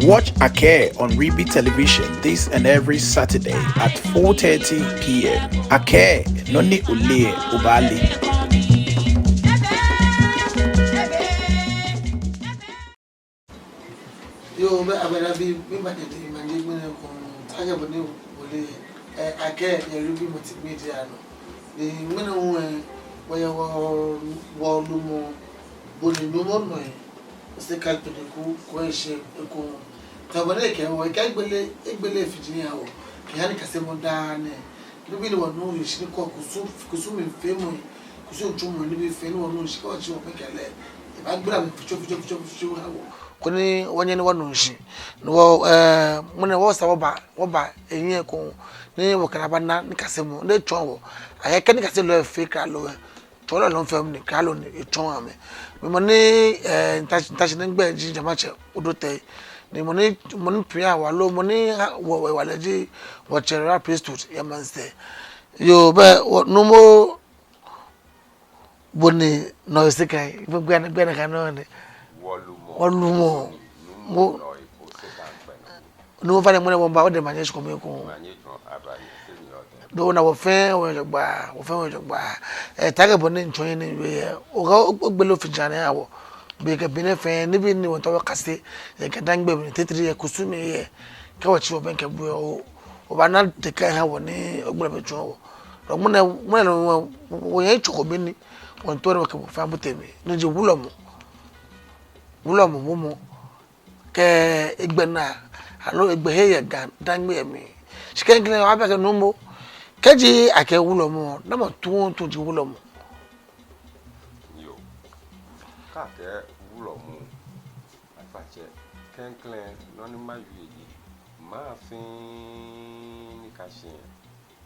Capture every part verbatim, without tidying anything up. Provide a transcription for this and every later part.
Watch Akɛɛ on Ribi Television this and every Saturday at four thirty p.m. Akɛɛ, nɔ ni oleee, obaale. Yoo, bɛ abadabi, miba nyɛ dɛŋ, manye ŋmɛnɛ ekoŋŋ, taakɛ bɔ ni ole, eh, Akɛɛ yɛ Ribi Multimedia nɔ. Ni ŋmɛnɛ hu, eh, wɔyɛ wɔ, wɔlumɔ, bɔ ni nuumo nɔ, eh, Osei Kalpene kuu, kuu eshɛ ekoŋŋ. Tamɔ bɔ ni ekɛɛ wɔ, ekɛɛ egbele, egbele efiji eha wɔ, kɛha nikasemɔ daa nɛɛ. Nibii ni wɔnuuu shishi ni kɔɔ kusum, kusumfeemɔ, kusum nitsumɔ, nibii fɛɛ ni wɔnuuu shishi, kɛ wɔtsi wɔbɛŋkɛ lɛ, ebaagbala mli fioo fioo fioo fioo eha wɔ. Koni wɔnyɛ ni wɔnu shishi. Ni wɔ, eh, ŋmɛnɛ wɔsa wɔba, wɔba ehiɛ ekoŋŋ, ni wɔkɛ lɛ abana nikasemɔ, ni etsɔɔ wɔ. Ayɛ kɛ nikaselɔi fɛɛ kra lɔ wɛ. Tsɔɔlɔi fɛɛ ni kra lɔ ni etsɔɔ amɛ. Mi mɔ ni, eh, nta shi, nta shi nɛɛ migbɛi ji Jamatsɛ Odotei. Ni mɔ ni, mɔ ni pia wɔ loo, mɔ ni ha wɔ, wɔ, wɔle ji wɔtsɛ royal priesthood yɛ maŋsɛɛ. Yoo, bɛ, wɔ, nuumo, bɔ ni nɔ ese kɛ, gbɛ, gbɛ, gbɛ, gbɛ, gbɛ, nɔ ni. Wɔlumɔ. Wɔlumɔ. Nuumo Mo- nɔ eko se ka gbɛ nɔ. Nuumo, ofainɛ ŋmɛnɛ wɔmiiba odɛŋ omanye shi kome ekoŋŋ. Manye tsɔ aba ni se ni ɔtɛ. Doo na wɔ fɛɛ wɔjogbaŋŋ, wɔ fɛɛ wɔjogbaŋŋ. Eh, taakɛ bɔ ni mitsɔɔ nyɛ ni miwie lɛ, okɛɛ o, ogbele ofiji nɛɛ eha wɔ. Be kɛ be nɛɛ fɛɛ, nibii ni wɔtaoɔ wɔkase, yɛ kɛ Dangme mli, titri yɛ kusum mli lɛ. Kɛ wɔtsi wɔbɛŋkɛ bo lɛ, o, obaana deka eha wɔ ni ogbala mli otsɔɔ wɔ. Doo ŋmɛnɛ, ŋmɛnɛ lɛ wɔ, wɔ, wɔyɛ tsɔko be ni, wɔmiitao ni wɔkɛ bo fɛɛ abote mli. No ji wulɔmɔ. Wulɔmɔ momo. Kɛ egbɛnaa, aloo egbɛhe yɛ Ga Dangme mli. Shi klɛŋklɛŋ, wɔbaabi akɛ nuumo, kɛji akɛɛ wulɔmɔ, namɔ tuuntu ji wulɔmɔ? Yoo. Kɛ akɛɛ wulɔmɔ, afatsɛ, klɛŋklɛŋ, nɔ ni mawie ji, maŋ fɛɛ ni ka shi,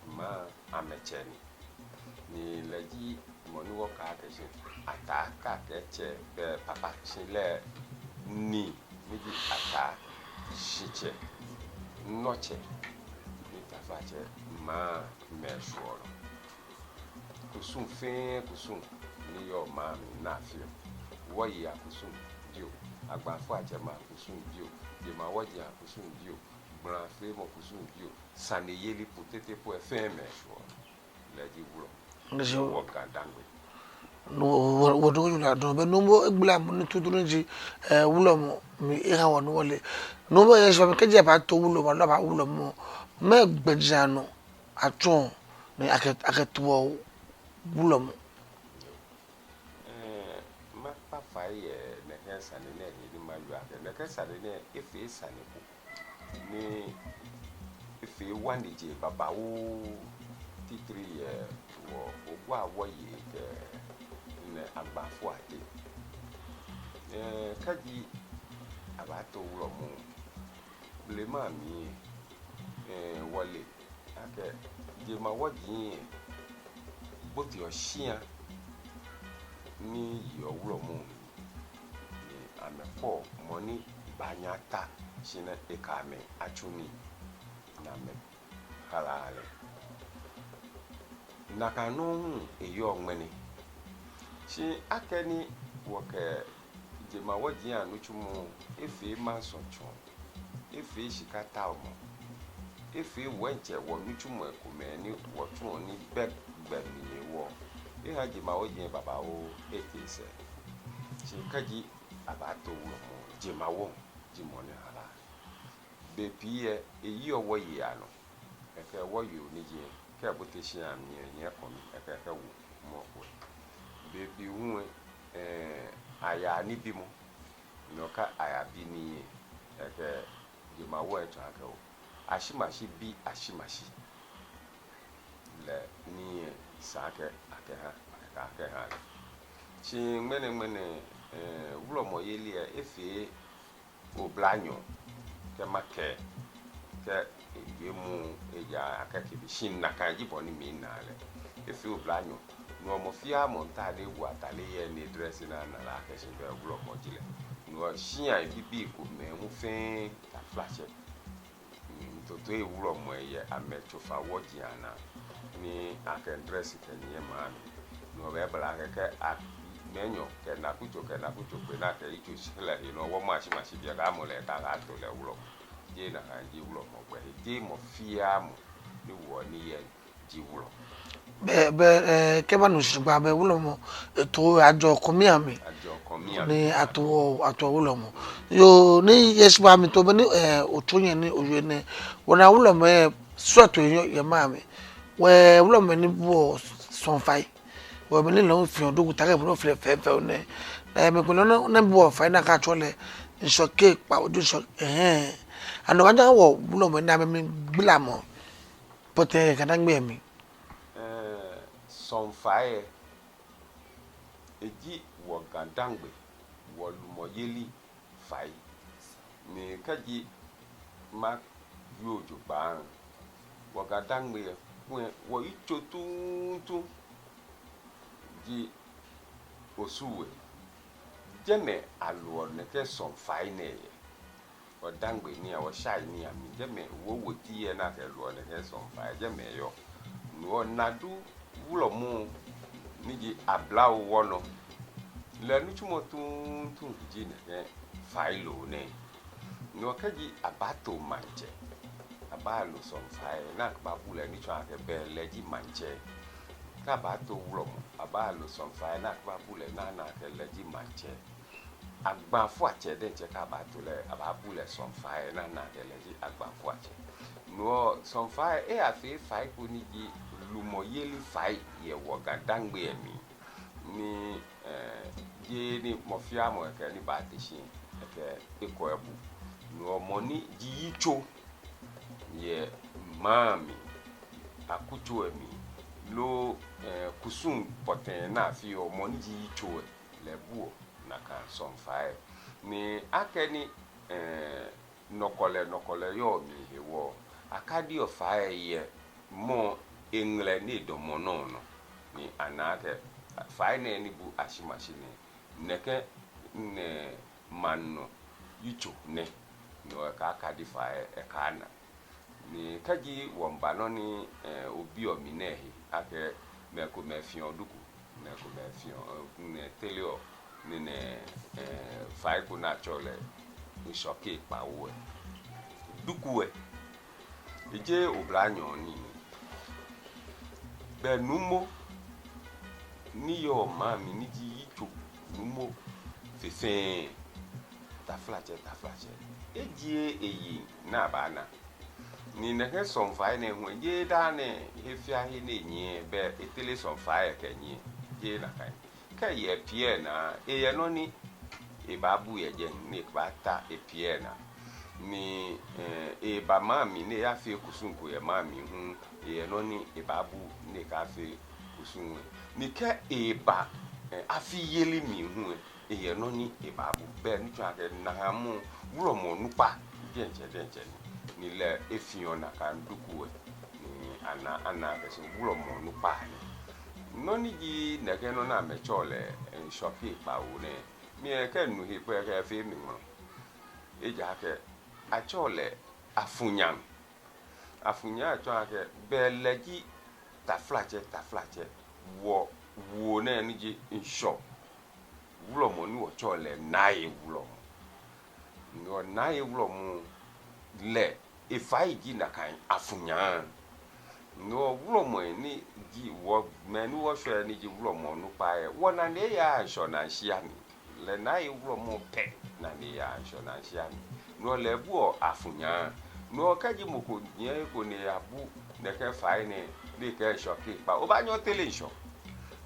maŋ amɛtsɛ ni. Ni lɛ ji mɔ ni wɔkɛɔ akɛ shi ataa, kɛ akɛɛ tsɛ, bɛ papa, shi lɛ ni, ni ji ataa, shitsɛ, nɔtsɛ, ni taflatsɛ, maŋ mɛi shwuɔ lɔ. Kusum fɛɛ kusum ni yɔɔ maŋ mli naa fioo. Wɔyei akusum jio, agbaafoi atsɛmɛi akusum jio, jemawɔji akusum jio, gbalafeemɔ kusum jio, saneyeli po tete po lɛ fɛɛ mɛi shwuɔ. Lɛ ji wulɔmɔ. Nde shi wɔ Ga Dangme. No, wɔ, wɔ, wɔdɔŋ yula dɔŋ, bɛ nuumo egbala mli ni tuuntu ni ji, eh, wulɔmɔ mli eha wɔ ni wɔle. Nuumo, yɛ shi ba mli, kɛji abaato wulɔmɔ, aloo abaawu wulɔmɔ, mɛɛ gbɛjianɔ atsuɔ ni akɛ, akɛtoɔ wulɔmɔ? Eh, makpa fai yɛ nɛkɛ sane nɛɛ he ni mawie akɛ, nɛkɛ sane nɛɛ efee sane ko ni efee wanejee babaoo, titri yɛ wɔ Ogbua wɔyei kɛ nɛɛ agbaafoi ateŋ. Eh, kɛji abaato wulɔmɔ, blema mli, eh, wɔle akɛ jemawɔji lɛ boteɔ shia ni yeɔ wulɔmɔ mli, ni amɛkpɔɔ mɔ ni baanyɛ ata shi ni ekɛ amɛ atsu nii, ni amɛhalaa lɛ. Nakai nɔŋŋ hu eyɔɔ ŋmɛnɛ. Shi akɛni wɔkɛ jemawɔji anitsumɔ efee mansɔ tsɔ, efee shika taomɔ, efee wɔtsɛ wɔnitsumɔi komɛi ni wɔtsuɔ ni bɛ gbɛ mli hewɔ, eha jemawɔji babaoo etee sɛɛ. Shi kɛji abaato wulɔmɔ, jemawɔŋ ji mɔ ni halaa. Bei pii lɛ, eyiɔ wɔyei anɔ. Ekɛ wɔyoo ni ji, kɛ ebote shia mli lɛ, nyɛ kɔmi, ekɛ, ekɛwo mɔ ko. Bei pii hu lɛ, eh, ayaa ni bimɔ. Nɔ ka ayaa bi nii lɛ, ekɛ jemawɔŋ lɛ tsɔɔ akɛ oo, ashimashi bi ashimashi. Lɛ nii lɛ sa akɛ akɛha, akɛ, akɛha lɛ. Shi ŋmɛnɛŋmɛnɛ, eh, wulɔmɔyeli lɛ, efee oblanyo kɛ makɛɛ, kɛ ewie mu eja akɛ kɛ bi shi nakai ji bɔ ni mina lɛ. Efee oblanyo. No mɔ fɛɛ mɔ miitao ni ewo atade yɛ ni dress ni ana lɛ akɛ shi bɛ wulɔmɔ ji lɛ. No shiai bibii komɛi hu fɛɛ taflatsɛ. Mm, toto wulɔmɔ yɛ amɛtsofa wɔji anaa ni akɛ dress kɛ nyiɛ maŋ mli. No bɛ bla kɛkɛ a, mɛi enyɔ kɛ nakutso kɛ nakutso kpe naa kɛ yitso shi lɛ he nɔ, wɔmɔ ashimashi biɛ kɛmɔ lɛ, kɛto lɛ wulɔmɔ. Jeee nakai ji wulɔmɔ gbɛhe. Jeee mɔ fiaa mɔ ni woɔ nii yɛ ji wulɔmɔ. Bɛ, bɛ, ɛɛ, kɛ manu shigba bɛ wulɔmɔ, eto ajɔ kɔmi amli. Ajɔ kɔmi amli. Ni ato, ato wulɔmɔ. Yoo, ni yɛ shigba mli too bɛ ni, ɛɛ, otsu nyɛ ni owie nɛɛ. Wɔna wulɔmɔ yɛ srɔto yɛ, yɛ maŋ mli. Wɛ wulɔmɔ ni buɔ sɔŋ fai. Wɛ mɛi ni lɛ fiɔ duku ta kɛ mɔ fɛɛ fɛɛ fɛɛ nɛɛ. Ɛɛ, mɛi kpɛlɛ nɔ, nɔ buɔ fai naa kɛtsɔɔ lɛ ŋshɔke kpawo, ŋshɔ, ɛhɛɛ. Anɔ kɛjɛ wɔ wulɔmɔ ni amɛmli gbalamɔ pɔtɛɛ Ga-Dangme mli. Ɛɛ, sɔŋ fai lɛ, eji wɔ Ga-Dangme, wɔ lumɔyeli fai. Ni kɛji mawie jogbaŋŋ, wɔ Ga-Dangme lɛ, kulɛ wɔyitso tuuntu ji Osu We. Jɛmɛ aloɔ nɛkɛ sɔŋ fai nɛɛ yɛ. Wɔ Dangme nii, wɔ shai nii amli, jɛmɛ wɔ wɔteŋ yɛ ni akɛloɔ nɛkɛ sɔŋ fai, jɛmɛ yɔɔ. No hewɔ Nadu wulɔmɔ ni ji Ablawo wɔ nɔ lɛ, nitsumɔ tuuntu ji nɛkɛ fai loo nɛɛ. No hewɔ kɛji abaato maŋtsɛ, abaalo sɔŋ fai ni akɛbabu lɛ, ni tsɔɔ akɛ bɛ lɛ ji maŋtsɛ. Kɛ abaato wulɔmɔ, abaalo sɔŋ fai ni akɛbabu lɛ, ni ana akɛ lɛ ji maŋtsɛ. Agbafoatsɛ diɛŋtsɛ kɛ abaato lɛ, abaabu lɛ sɔŋ fai ni ana akɛ lɛ ji agbafoatsɛ. No hewɔ sɔŋ fai lɛ, eyafee fai ko ni ji lumɔyeli fai yɛ wɔ Ga-Dangme mli. Ni, ɛɛ, jeee ni mɔ fiaa mɔ kɛ ni baate shi kɛ ekɔ ebu. No hewɔ mɔ ni ji yitso yɛ maŋ mli, akutso lɛ mli, loo, ɛɛ, kusum pɔtɛɛ ni afeɔ, mɔ ni ji yitso lɛ, lɛ buɔ nakai sɔŋ fai lɛ. Ni akɛni, ɛɛ, nɔkwɛlɛ, nɔkwɛlɛ yɔɔ mli hewɔ, akadiɔ fai lɛ yɛ mɔ eŋɛlɛ ni edamɔ nɔ nɔ. Ni ana akɛ fai nɛɛ ni bu ashimashi nɛɛ, nɛkɛ nɛ maŋ nɔ yitso nɛ, no hewɔ ekɛkadi fai lɛ, ekɛna. Ni kɛji wɔmiiba nɔ ni, ɛɛ, obiɔ mi nɛɛ he, akɛ mɛi komɛi fiɔ duku, mɛi komɛi fiɔ, ɛɛ, nɛɛ teleɔ, ni nɛɛ, ɛɛ, fai ko ni atsɛɔ lɛ ŋshɔke kpawo lɛ. Duku lɛ, ejeee oblanyo nii ni. Bɛ nuumo ni yɔɔ maŋ mli ni ji yitso nuumo fɛɛ fɛɛ, taflatsɛ, taflatsɛ, ejieee eyiŋ ni abaana. Ni nɛkɛ sɔŋ fai nɛɛ hu, jeee daa nɛɛ he fiaa he ni enyiɛ, bɛ etere sɔŋ fai lɛ kɛnyiɛ, jeee nakai. Kɛ eyɛ epiɛ naa, eyɛ nɔ ni ebaabu yɛ jɛi ni ekɛbaata epiɛ naa. Ni, ɛɛ, eba maŋ mli ni eyafee kusum ko yɛ maŋ mli hu, eyɛ nɔ ni ebaabu ni ekɛfee kusum lɛ. Ni kɛ eba, ɛɛ, afi yeli mli hu lɛ, eyɛ nɔ ni ebaabu. Bɛ ni tsɔɔ akɛ nakai mɔ wulɔmɔ onukpa diɛŋtsɛ diɛŋtsɛ ni. Ni lɛ efiɔ nakai duku lɛ. Ni ana, ana akɛ shi wulɔmɔ onukpa ni. Nɔ ni ji nɛkɛ nɔ ni amɛtsɛɔ lɛ, ɛɛ, ŋshɔke kpawo nɛɛ, mi lɛ kɛ minu he kpɛ lɛ, ekɛfee mi ŋmlɔ. Ejaakɛ atsɛɔ lɛ afunyaŋ. Afunyaŋ, atsɔɔ akɛ bɛ lɛ ji taflatsɛ, taflatsɛ, wɔ wuo nɛɛ ni ji ŋshɔ wulɔmɔ ni wɔtsɛɔ lɛ Naaye wulɔmɔ. Ni wɔ Naaye wulɔmɔ lɛ, efai ji nakai afunyaŋ. Ni wɔ wulɔmɔ ni ji wɔ, mɛi ni wɔshwɛ ni ji wulɔmɔ onukpai lɛ, wɔnane eyaaa ŋshɔnaa shia mli. Lɛ Naaye wulɔmɔ pɛ nane yaa ŋshɔnaa shia mli. Ni wɔ lɛ ebuɔ afunyaŋ. Ni wɔ kɛji mɔ ko nyiɛ he ko ni eyabu nɛkɛ fai nɛɛ, ni ekɛɛ ŋshɔke kpawo, obaanyɛ otere ŋshɔ.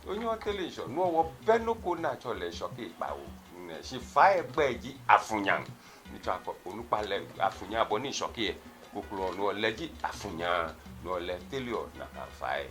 Onyɛŋ otere ŋshɔ. Ni wɔ wɔbɛ nɔ ko ni atsɛɔ lɛ ŋshɔke kpawo. Nɛ, shi fai lɛ egbɛi ji afunyaŋ. Ni tsɔɔ akɛ onukpa lɛ afunyaŋ bɔ ni ŋshɔke lɛ kokloo nɔ lɛ ji afunyaŋ, nɔ lɛ tereɔ nakai fai.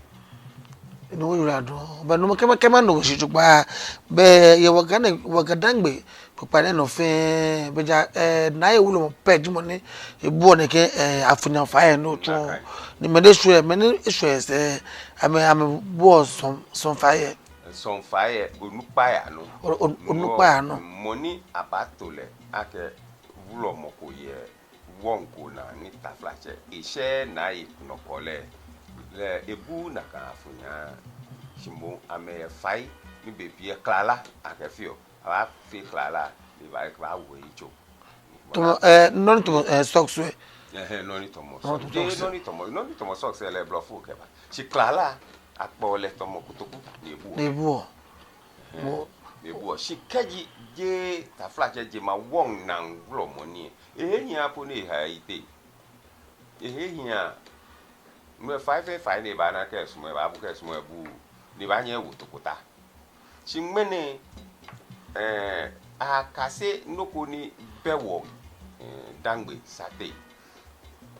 Ni wɔyiwaladɔŋŋ, bɛ nuumo kɛmɛ kɛmɛ nɔ shi jogbaŋŋ, bɛ yɛ wɔ Ga nɛɛ, wɔ Ga Dangme kpokpaa nɛɛ nɔ fɛɛ, bɛ ja, ɛɛ, Naaye wulɔmɔ pɛ ji mɔ ni ebuɔ nɛkɛ, ɛɛ, afunyaŋ fai lɛ nɔ tsuɔ. Nakai. Ni mɛni eshwɛ, mɛni eshwɛ sɛɛ, amɛ, amɛbuɔ sɔŋ, sɔŋ fai lɛ. Sɔŋ fai lɛ, onukpai anɔ. O, o, onukpai anɔ. Mɔ ni abaato lɛ akɛ wulɔmɔ ko yɛ wɔŋ ko naa ni taflatsɛ eshɛɛɛ Naaye nɔ ko lɛ, lɛ ebuuu nakai afunyaŋ. Shi moŋ amɛyɛ fai ni bei pii lɛ klala akɛfeɔ. Abaafee klala, ni ebaa, ebaawo eyitso. Tamɔ, eh, nɔ ni tamɔ, eh, socks lɛ. Ɛhɛɛ, nɔ ni tamɔ socks. Nɔ ni tamɔ socks. Jeee nɔ ni tamɔ, nɔ ni tamɔ socks lɛ blɔfo kɛba. Shi klala, akpɛɔ lɛ tamɔ kotoku, ni ebuɔ. Ni ebuɔ. Ɛhɛɛ, ni ebuɔ. Shi kɛji jeee, taflatsɛ, jemawɔŋ naŋ wulɔmɔ nii lɛ, ehe hiaa po ni eha eyiteŋ. Ehe hiaa. No lɛ fai fɛɛ fai ni ebaana akɛ esumɔɔ, ebaabu akɛ esumɔɔ ebu, ni ebaanyɛ ewo tokota. Shi ŋmɛnɛ, eh, akase nɔ ko ni bɛ wɔ, eh, Dangme sa teŋ.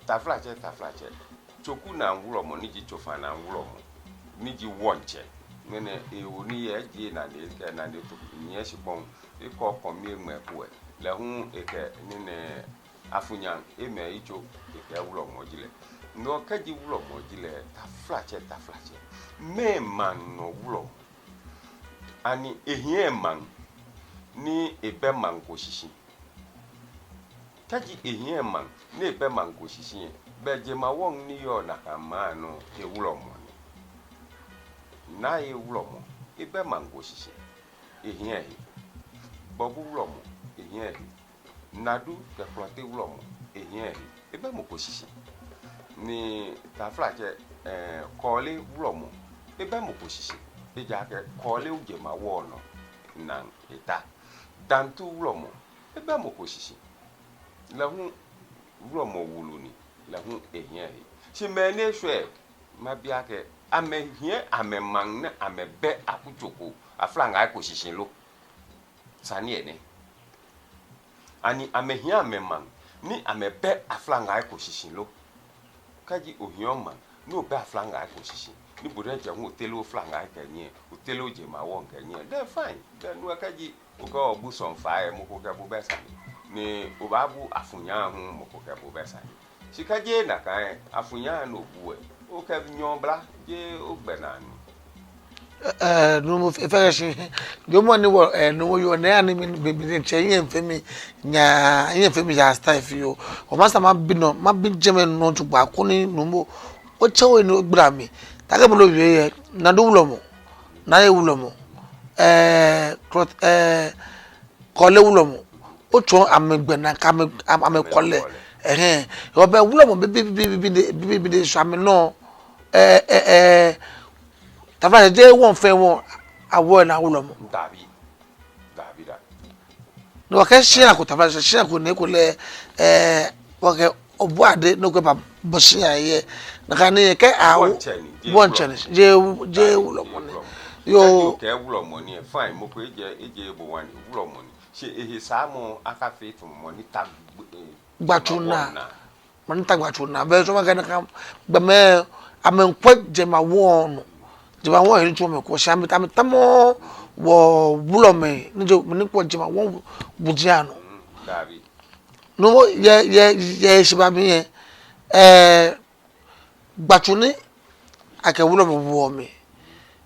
Taflatsɛ, taflatsɛ, tsoku naŋ wulɔmɔ, ni ji tsofa naŋ wulɔmɔ, ni ji wɔŋtsɛ. Ŋmɛnɛ ewo ni yɛ eji enane, enane to nyiɛ shikpɔŋ, ekɔ kɔmi eŋmɛ ko lɛ, lɛ hu ekɛ nii nɛɛ afunyaŋ, emɛ eyitso, ekɛɛ wulɔmɔ ji lɛ. No kɛji wulɔmɔ ji lɛ, taflatsɛ, taflatsɛ, mɛɛ maŋ nɔ wulɔmɔ? Ani ehiɛ maŋ ni ebɛ maŋ ko shishi? Kɛji ehiɛ maŋ ni ebɛ maŋ ko shishi lɛ, belɛ jemawɔŋ ni yɔɔ nakai maŋ nɔ lɛ ewulɔmɔ ni. Naye wulɔmɔ, ebɛ maŋ ko shishi, ehiɛ ehe. Gbɔbu wulɔmɔ, ehiɛ ehe. Nadu kɛ Klɔte wulɔmɔ, ehiɛ ehe, ebɛ mɔ ko shishi. Ni taflatsɛ, eh, Kɔɔle wulɔmɔ, ebɛ mɔ ko shishi. Ejaakɛ Kɔɔle jemawɔŋ nɔ naŋ eta. Dantu wulɔmɔ, ebɛ mɔ ko shishi. Lɛ hu wulɔmɔ wulu ni, lɛ hu ehiɛ ehe. Shi mɛi ni eshwɛ, mabi akɛ, amɛhiɛ amɛmaŋ ni amɛbɛ akutso ko, aflaŋaa ko shishi lo? Sane lɛ nɛ. Ani amɛhiɛ amɛmaŋ ni amɛbɛ aflaŋaa ko shishi lo? Kɛji ohiɛ omaŋ ni obɛ aflaŋaa ko shishi, ni bo diɛŋtsɛ hu otere oflaŋaa kɛ nii lɛ, otere ojemawɔŋ kɛ nii lɛ, then fine. Then no lɛ kɛji okɛ obu sɔŋŋ fai lɛ, mɔ ko kɛ bo bɛ sane. Ni obaabu afunyaŋ hu, mɔ ko kɛ bo bɛ sane. Shi kɛji nakai lɛ, afunyaŋ ni obu lɛ, okɛ nyɔɔŋ bla, jeee ogbɛnaa nɔ. Eh, eh, nuumo, efee akɛ shi, jɔɔmɔ ni wɔ, eh, nuumo yɔɔ nɛɛ, ani mi, mi, mi, mi, tsɛ, nyɛfee mi, nya, nyɛfee mi ya style fioo. Ɔ, masa mabi nɔ, mabi jɛmɛ nɔ tsu gba koni nuumo, otsɛ oyi ni ogbla mi. Taakɛ bo lɛ owie yɛ, Nadu wulɔmɔ, Naye wulɔmɔ, eh, Klɔt-, eh, Kɔɔle wulɔmɔ, otsɔɔ amɛgbɛnaa kɛ amɛ, amɛ, amɛkɔlɛ. Ɛhɛɛ. Ɔ, belɛ wulɔmɔ bibii, bibii, bibii, bibii, bibii shwɛ amɛnɔ. Eh, eh, eh, taflatsɛ, jeee wɔŋ fɛɛ wɔŋ awoɔ naa wulɔmɔ. Dabi. Dabi da. Ni wɔkɛ shia ko, taflatsɛ, shia ko ni ekolɛ, eh, wɔkɛ Obuade ni okɛba bɔ shia yɛ. Nakai ni ekɛɛ awo. Wɔŋtsɛ ni, jeee wulɔmɔ. Wɔŋtsɛ ni, jeee, jeee wulɔmɔ ni. Yoo. Kɛji okɛɛ wulɔmɔ ni lɛ, fine, mɔ ko ejɛ, ejɛ ebo wani, wulɔmɔ ni. Shi ehe saamɔ akafee tamɔ mɔ ni ta gb-, eh, gbatsu naa. Mɔ ni ta gbatsu naa. Belɛ tsɔɔmɔ akɛ nakai gbɔmɛi amɛmiikwɛ jemawɔŋ nɔ. Jemawɔŋ he nitsumɔ amɛmiikwɛ, shi amɛ, amɛtamɔɔɔ wɔ wulɔmɛi ni jɛ, ni kwɛɔ jemawɔŋ wuji anɔ. Mm, dabi. No yɛ, yɛ, yɛ, yɛ shibaa mli lɛ, eh, gbatsu ni akɛ wulɔmɔ woɔ mli,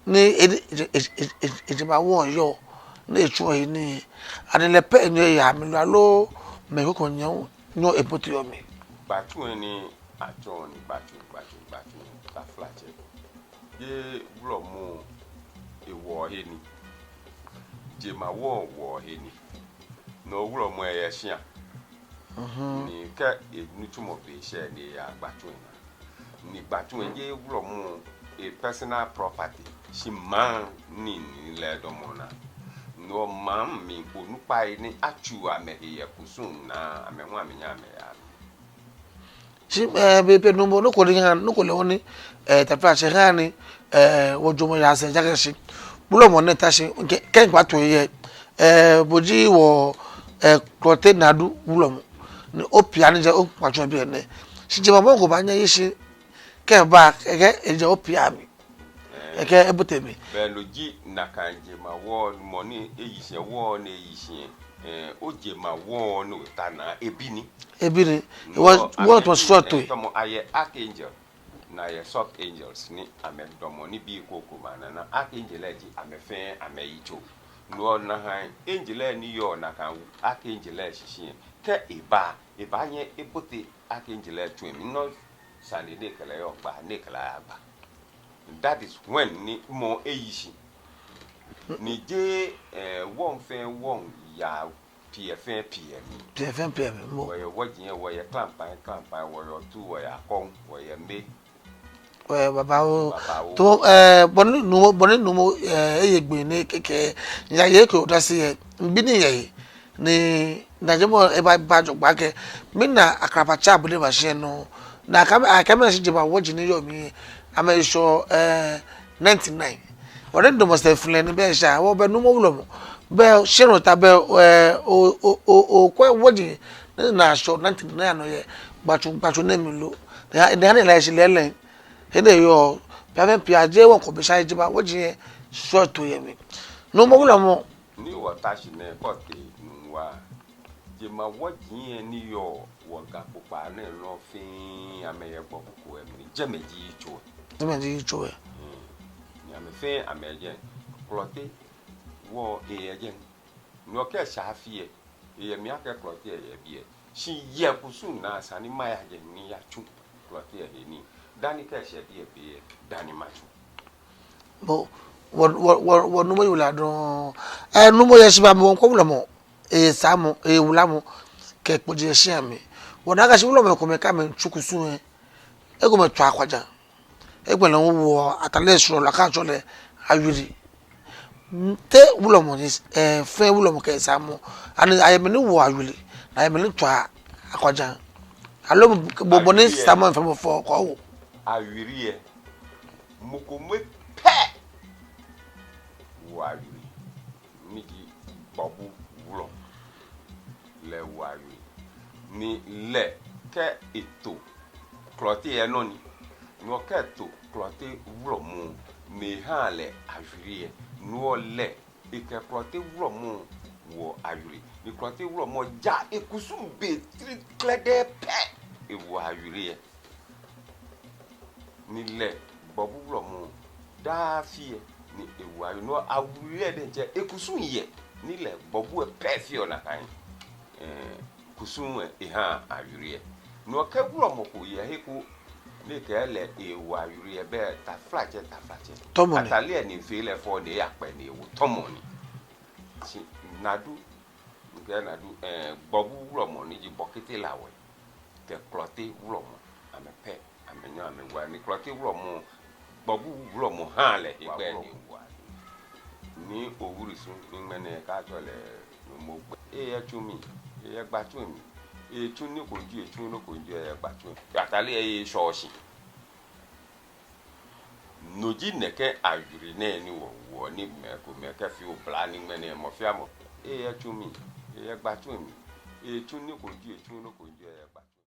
ni e, e, ejemawɔŋ yɔɔ, ni etsuɔ he nii, ani lɛ pɛ enyɛɔ eyaa mli lo aloo mɛi krokomɛi nyɛɔ, nyɛɔ eboteɔ mli? Gbatsu lɛ ni atsɔɔ ni gbatsu, gbatsu, gbatsu, taflatsɛ, jeee wulɔmɔ ewoɔ he nii, jemawɔŋ woɔ he nii. No wulɔmɔ lɛ yɛ shia. Mhm. Ni kɛ enitsumɔ be shɛ ni eyaa gbatsu lɛ naa. Ni gbatsu lɛ jeee wulɔmɔ e personal property, shi maŋ nii ni lɛ edamɔ naa. No maŋ mli onukpai ni atsuu amɛhe yɛ kusum naa, amɛ hu amɛnyɛ amɛya. Shi, eh, be, be nuumo, nɔ ko ni yaa, nɔ ko lɛ wɔ ni, eh, taflatsɛ yaa ni, eh, wɔjɔɔmɔ yaa sɛɛ ejaakɛ shi wulɔmɔ nɛɛ ta shi, kɛ, kɛ ŋkpa to yɛ, eh, bo ji wɔ, eh, Klɔte Nadu wulɔmɔ. Ni opia ni jɛ okpa tsɔ biɛ nɛɛ. Shi jemawɔŋ ko baanyɛ eyi shi, kɛba, ekɛ, ejɛ opia mli. Ekɛ ebote mli. Belɛ no ji nakai jemawɔŋ, mɔ ni eyi shi, wɔŋ ni eyi shi, eh, ojemawɔŋ ni ota naa, ebi ni. Ebi ni. No, wɔ, wɔ amɛ, tamɔ srɔto. Eh, tamɔ ayɛ archangel, ni ayɛ sub angels ni amɛdamɔ nibii krokomɛi anaa. Archangel lɛ ji amɛ fɛɛ amɛyitso. No nakai angel lɛ ni yɔɔ nakai archangel lɛ shishi lɛ, kɛ eba, ebaanyɛ ebote archangel lɛ tsu lɛ mli. No sane ni ekɛ lɛ yɔɔ gba, ni ekɛ lɛ yaa gba. That is when ni mɔ eyi shi. Ni jeee, eh, wɔŋ fɛɛ wɔŋ yaa piɛ fɛɛ piɛ mli. Piɛ fɛɛ piɛ mli, mo. Wɔyɛ wɔji lɛ, wɔyɛ klampai, klampai, wɔyɛ otu, wɔyɛ akɔŋ, wɔyɛ me. Wɔyɛ babaoo. Babaoo. To, eh, bɔ ni numo, bɔ ni numo, eh, eye gbɛ nɛɛ kɛkɛ, miyaye kɛ odase yɛ, mibi ni yɛ, ni najemɔ eba, eba jogbaŋŋ kɛ, mina Akrapa tsa bɔ ni eba shi nɔ, nakai, nakai mɛi shi jɛmɛ wɔji ni yɔɔ mli, amɛshɔ, eh, ninety-nine. Wɔdamɔ sɛɛ flɛ ni bɛ sha, wɔbɛ numo wulɔmɔ. Bɛ shɛrɔ ta bɛ, eh, o, o, o, okwɛ wɔji ni naa shɔ ninety-nine nɔ yɛ gbatsu, gbatsu nɛɛ mli lo. Ni ha, ni ha ni la shi lɛɛlɛŋ. He ni eyɔɔ, piɛ fɛɛ piɛ jeee wɔŋ ko bɛ sha jɛmɛ wɔji lɛ shɔ to yɛ mli. Numo wulɔmɔ. Ni wɔta shi nɛɛ kɔtee nuu wa. Jɛmɛ wɔji lɛ ni yɔɔ wɔ Ga kpokpaa nɛɛ nɔ fɛɛ amɛyɛ gbɔbu ko lɛ mli, jɛmɛ ji yitso lɛ. Jɛmɛ ji yitso lɛ. Hmm. Ni amɛ fɛɛ amɛjɛ Klɔte wɔ eyɛ jɛi. Ni okɛ sha afi lɛ, eyɛ mli akɛ Klɔte lɛ yɛ biɛ. Shi yɛ kusum naa esa ni maya jɛi ni miyatsu Klɔte lɛ he nii. Dani kɛ shɛ biɛ be lɛ, dani matsu. Bo, wɔ, wɔ, wɔ, wɔ numo yɛ wula dɔŋŋ. Eh, numo yɛ shi ba mɔ ko wulɔmɔ. Esaamɔ, ewulamɔ, kɛ kpoji yɛ shia mli. Wɔna akɛ shi wulɔmɛi komɛi kɛ amɛmiitsu kusum lɛ, ekomɛi tswaa akwajaŋ. Egbɛnɛ wɔ atale srɔlɔ akɛ atsɛɔ lɛ awiri. Te wulɔmɔ ni, eh, fɛɛ wulɔmɔ kɛ esaamɔ. Ani ayɛ mɛi ni woɔ awiri, ni ayɛ mɛi ni tswaa akwajaŋ. Aloo bo, bo ni saamɔ fɛɛ mɔ fɔ kɔ wo. Awiri lɛ, mɔ ko mɔ pɛ woɔ awiri. Ni ji gbɔbu wulɔmɔ lɛ woɔ awiri. Ni lɛ kɛ eto Klɔte lɛ nɔ ni. Ni okɛ eto Klɔte wulɔmɔ ni ehaa lɛ awiri lɛ. Ni lɛ ekɛ Klɔte wulɔmɔ woɔ awiri. Ni Klɔte wulɔmɔ ja ekusum be titri klɛdɛɛ pɛ ewoɔ awiri lɛ. Ni lɛ gbɔbu wulɔmɔ daa afi lɛ ni ewoɔ awiri. Ni awiri lɛ diɛŋtsɛ ekusum yɛ. Ni lɛ gbɔbu lɛ pɛ feɔ nakai. Eh, kusum lɛ ehaa awiri lɛ. Ni okɛ wulɔmɔ ko yɛ he ko ni ekɛɛ lɛ ewoɔ awiri lɛ, bɛ taflatsɛ, taflatsɛ. Tɔmɔ ni. Atale lɛ ni efee lɛ fɛo ni eyakpɛ ni ewo, tɔmɔ ni. Shi Nadu, mikɛɛ Nadu, eh, gbɔbu wulɔmɔ ni ji Bɔkete Lawɛ kɛ Klɔte wulɔmɔ, amɛ pɛ amɛnyɔ amɛwoɔ. Ni Klɔte wulɔmɔ, gbɔbu wulɔmɔ haa lɛ hegbɛ ni ewoɔ. Ni owiri su ni ŋmɛnɛ kɛ atsɛɔ lɛ Numo Gbɛ. Eyɛ tsu mli, eyɛ gbatsu mli. Etsu nɔ ko ji, etsu nɔ ko ji, eyɛ gbatsu mli. Atale lɛ eshɔ shi. No ji nɛkɛ awiri nɛɛ ni wɔwoɔ ni mɛi komɛi kɛfeɔ obla ni ŋmɛnɛ mɔ fɛɛ mɔ. Eyɛ tsu mli, eyɛ gbatsu mli. Etsu nɔ ko ji, etsu nɔ ko ji, eyɛ gbatsu.